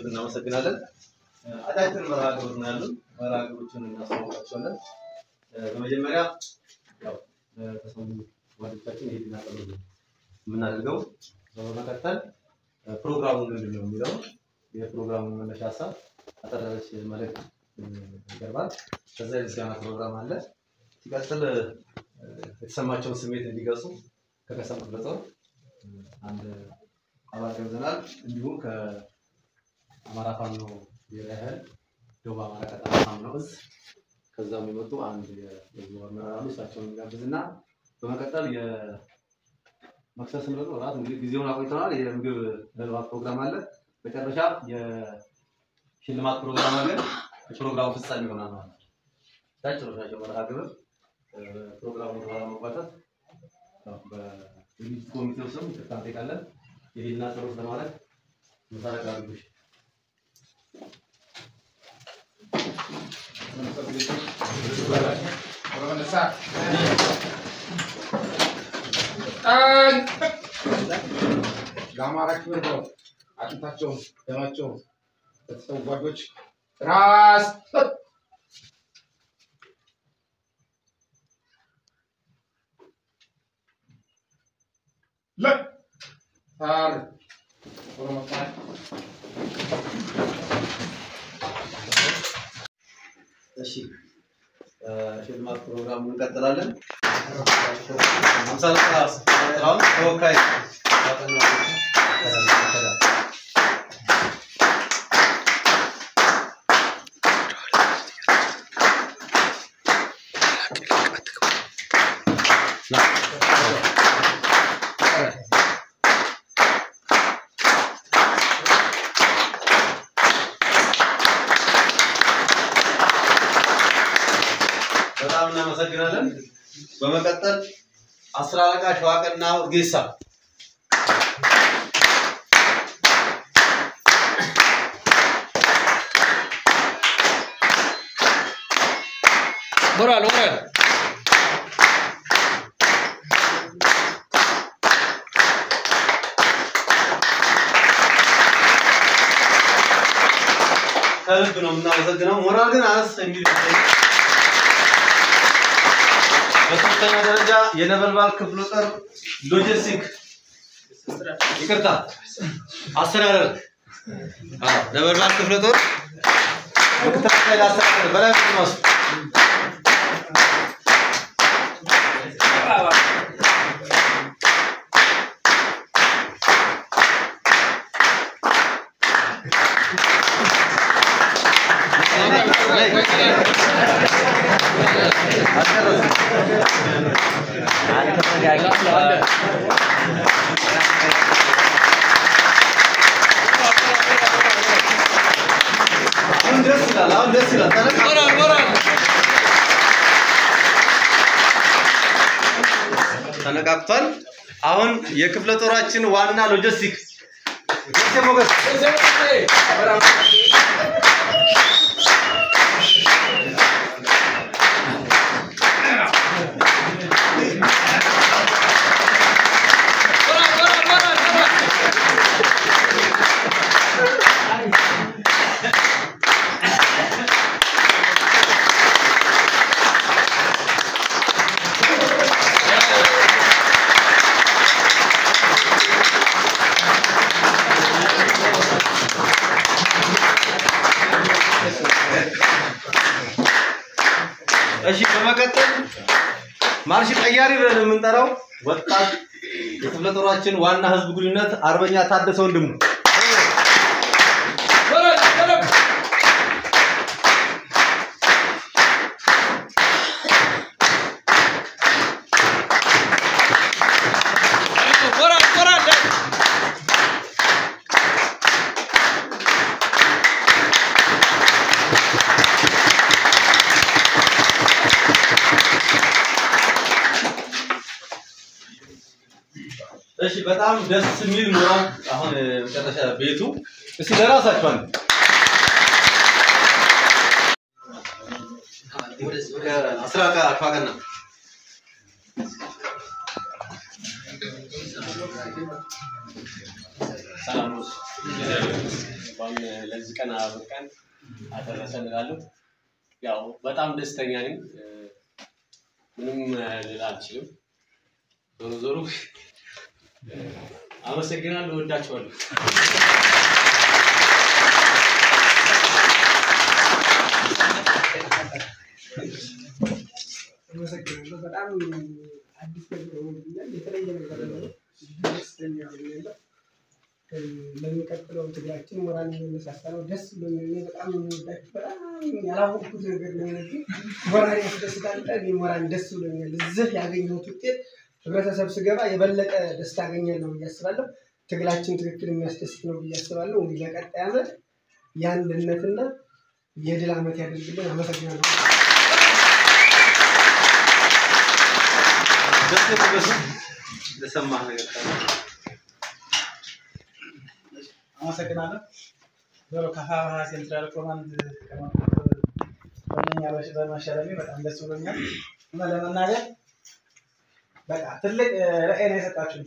እናመሰግናለን። አጫጭር መርሃ ግብር ነው ያሉን። መርሃ ግብሮችን እናስተዋውቃቸዋለን። በመጀመሪያ ያው ለተሰዉ ጓዶቻችን ይሄን አቀርብ የምናደርገው፣ በመቀጠል ፕሮግራሙ ምንድን ነው የሚለው የፕሮግራሙ መነሻ ሀሳብ አጠር ያለች መልእክት ይቀርባል። ከዛ የምስጋና ፕሮግራም አለ። ሲቀጥል የተሰማቸውን ስሜት እንዲገልጹ ከከሰም ክፍለ ጦር አንድ አባል ጋብዘናል። እንዲሁም ከአማራ ፋኖ ብሔራዊ ኃይል ደቡብ አማራ ቀጠና ሳምነው እዝ ከዛም የመጡ አንድ የህዝቡ አመራር አሉ። እሳቸውን እንጋብዝና በመቀጠል የመክሰስ ምረጡ እራት እንግዲህ ጊዜውን አቆይተናል። የምግብ ለልባት ፕሮግራም አለ። መጨረሻ የሽልማት ፕሮግራም አለ። የፕሮግራሙ ፍጻሜ ይሆናል ማለት ነው። አጫጭሮች ናቸው መርሃ ግብር። ፕሮግራሙ ወደኋላ መጓተት በዝግጅት ኮሚቴው ስም ይቅርታ እንጠይቃለን። የህሊና ጸሎት ለማድረግ መሳሪያ አድርጉሽ። ለአማራ ክብር ብለው አጥንታቸውን ደማቸውን ለተሰዉ ጓዶች ራስ ለታር እሺ ሽልማት ፕሮግራሙን እንቀጥላለን። 50 ጥራውን ተወካይ በጣም እናመሰግናለን። በመቀጠል 10 አለቃ ሸዋቅና ኡርጌሳ ሞራል ሞራል ከልብ ነው የምናመሰግነው። ሞራል ግን አነስ የሚል በሶስተኛ ደረጃ የነበልባል ክፍለ ጦር ሎጂስቲክ ይቅርታ አስተዳደር አዎ ነበልባል ክፍለ ጦር ምክትል ኃይል አስተዳደር በላይ ነው። አሁን ደስ ይላል። አሁን ደስ ይላል። ሞራል ሞራል ተነቃቅቷል። አሁን የክፍለ ጦራችን ዋና ሎጂስቲክ ደሴ ሞገስ ሞራል ሞራል ሞራል በመቀጠል ማርሽ ቀያሪ ብለን የምንጠራው ወጣት የክፍለ ጦራችን ዋና ህዝብ ግንኙነት አርበኛ ታደሰ ወንድሙ። እሺ በጣም ደስ የሚል ሞራል አሁን መጨረሻ ቤቱ እስቲ ለራሳችሁ አንድ አስራቃ አፋቀና ሰላም ነው። እንኳን ለዚህ ቀን አበቃን አደረሰን እላለሁ። ያው በጣም ደስተኛ ነኝ። ምንም ልል አልችልም። ዞሮ ዞሮ አመሰግናለሁ፣ እወዳችኋለሁ። አመሰግናለሁ። በጣም አዲስ ነገር ሆኖብኛል። የተለየ ነገር ነው። ደስተኛ ሆኛለሁ። ለሚቀጥለው ትግላችን ሞራል የሚነሳሳ ነው። ደስ ብሎኛል። እኔ በጣም የምወዳችሁ በጣም ያላወቅኩት ነገር ነው የሆነብኝ። ሞራል ያስደስታል። እኔ ሞራል ደስ ብሎኛል። እዚህ ያገኘሁት ውጤት ህብረተሰብ ስገባ የበለጠ ደስታ አገኛለሁ ብዬ አስባለሁ። ትግላችን ትክክል የሚያስደስት ነው ብዬ አስባለሁ። እንግዲህ ለቀጣይ ዓመት የአንድነትና የድል ዓመት ያደርግልን። አመሰግናለሁ። ደስ ሞገሱ ለሰማህ ነገር ካለ። አመሰግናለሁ። ዞሮ ከአፋብኃ Central Command ዋነኛ በመሸለሜ በጣም ደስ ብሎኛል እና ለመናገር በቃ ትልቅ ራዕይ ነው የሰጣችሁ።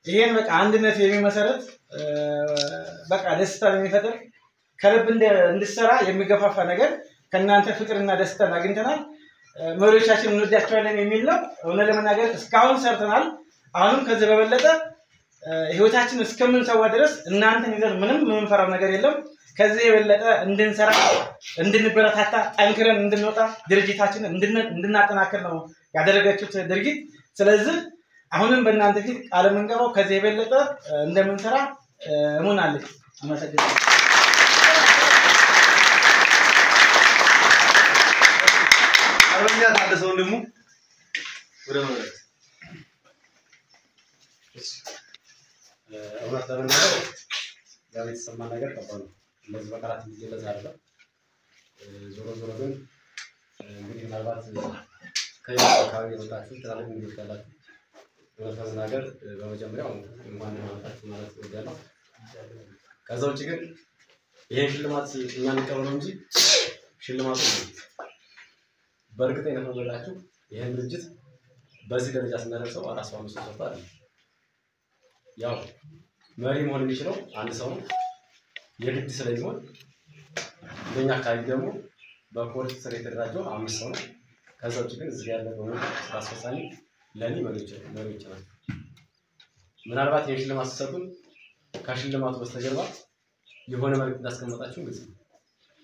ይሄን በቃ አንድነት የሚመሰረት በቃ ደስታ የሚፈጥር ከልብ እንድሰራ የሚገፋፋ ነገር ከእናንተ ፍቅርና ደስታን አግኝተናል። መሪዎቻችን እንወዳቸዋለን የሚል ነው። እውነት ለመናገር እስካሁን ሰርተናል። አሁንም ከዚህ በበለጠ ህይወታችን እስከምንሰዋ ድረስ እናንተን ይዘን ምንም የምንፈራው ነገር የለም። ከዚህ የበለጠ እንድንሰራ፣ እንድንበረታታ፣ ጠንክረን እንድንወጣ፣ ድርጅታችንን እንድናጠናክር ነው ያደረገችሁት ድርጊት። ስለዚህ አሁንም በእናንተ ፊት ቃል የምንገባው ከዚህ የበለጠ እንደምንሰራ እሙን አለኝ። አመሰግናለሁ። አርበኛ ታደሰ ወንድሙ ወደ መድረክ። እውነት ለመናገር ያው የተሰማን ነገር ከባድ ነው። እንደዚህ በቃላት የሚገለጽ አይደለም። ዞሮ ዞሮ ግን እንግዲህ ምናልባት ከሌሎች አካባቢ የመጣችሁ ትላልቅ እንግዶች ካላችሁ እውነት ለመናገር በመጀመሪያው እንኳን ደህና መጣችሁ ማለት እወዳለሁ። ከዛ ውጭ ግን ይሄን ሽልማት እኛ እንቀበለው እንጂ ሽልማቱ ነው። በእርግጠኝነት ነው የምላችሁ ይሄን ድርጅት በዚህ ደረጃ ስናደርሰው 4 ሰው 5 ሰው ሰርቶ አይደለም። ያው መሪ መሆን የሚችለው አንድ ሰው ነው የግድ ስለሚሆን እንደኛ አካባቢ ደግሞ በኮርት ስር የተደራጀው 5 ሰው ነው። ከዛ ውጭ ግን እዚህ ያለ በሙሉ ስራ አስፈጻሚ ለኔ መሪዎች ናቸው። ምናልባት ይሄን ሽልማት ስትሰጡን ከሽልማቱ በስተጀርባ የሆነ መልዕክት እንዳስቀመጣችሁ ግልጽ ነው።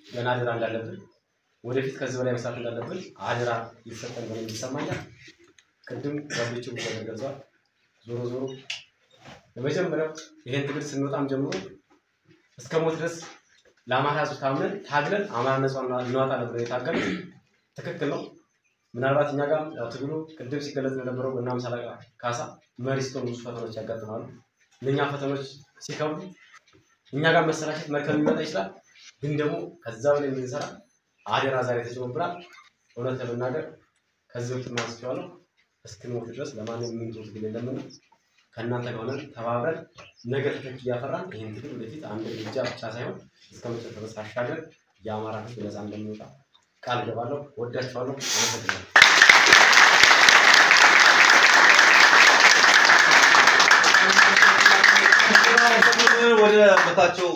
ገና አደራ እንዳለብን ወደፊት ከዚህ በላይ መስራት እንዳለብን አደራ እየተሰጠን እንደሆነ ይሰማኛል። ቅድም ጓዶቼ ብዙ ነገር ገልጸዋል። ዞሮ ዞሮ በመጀመሪያው ይሄን ትግል ስንወጣም ጀምሮ እስከ ሞት ድረስ ለአማራ ሕዝብ ታምነን ታግለን አማራ ነፃ እናወጣለን ብለን የታገልን ትክክል ነው። ምናልባት እኛ ጋርም ያው ትግሉ ቅድም ሲገለጽ እንደነበረው በእነ ሃምሳ አለቃ ካሳ መሪ ስትሆን ብዙ ፈተናዎች ያጋጥማሉ። እነኛ ፈተናዎች ሲከብዱ እኛ ጋር መሰላቸት መርከብ ሊመጣ ይችላል። ግን ደግሞ ከዛ በላይ እንድንሰራ አደራ ዛሬ ተጭኖብናል። እውነት ለመናገር ከዚህ በፊት አንስቼዋለሁ። እስክንሞት ድረስ ለማንም የምንተው ትግል የለምና ከእናንተ ጋር ሆነን ተባብረን ነገ ተተኪ እያፈራን ይህን ትግል ወደፊት አንድ እርምጃ ብቻ ሳይሆን እስከ መጨረሻ ድረስ አሻግረን የአማራ ሕዝብ ነፃ እንደሚወጣ ቃል እገባለሁ። ወዳችኋለሁ። አመሰግናለሁ። ወደ ቦታቸው